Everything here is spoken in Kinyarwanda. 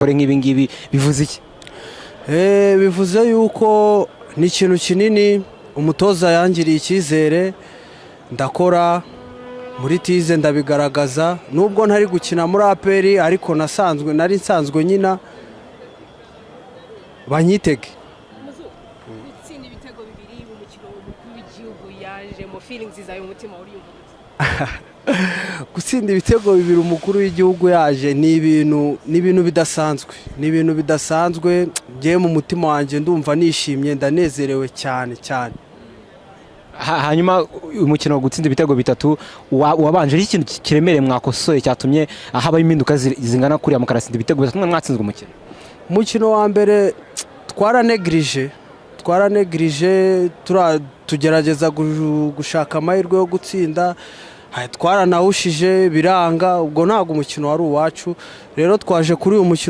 Kore nk'ibi ngibi bivuze iki? Bivuze yuko ni ikintu kinini. Umutoza yangiriye icyizere, ndakora muri tize, ndabigaragaza. Nubwo ntari gukina muri APR, ariko nasanzwe nari nsanzwe nyina banyitege. Gutsinda ibitego bibiri mu mukino umukuru w'igihugu yaje mu feelings zawe, umutima uriyumva gute? Gutsinda ibitego bibiri umukuru w'igihugu yaje ni ibintu bidasanzwe, ni ibintu bidasanzwe. Ngewe mu mutima wanjye ndumva nishimye, ndanezerewe cyane cyane. Hanyuma uyu mukino wo gutsinda ibitego bitatu wabanje ari ikintu kiremereye mwakosoye cyatumye habaho impinduka zingana kuriya, mukaratsinda ibitego bitatu mwatsinzwe umukino? Umukino wa mbere twaranegirije, tugerageza gushaka amahirwe yo gutsinda, twaranawushije biranga. Ubwo ntabwo umukino wari uwacu. Rero twaje kuri uyu mukino.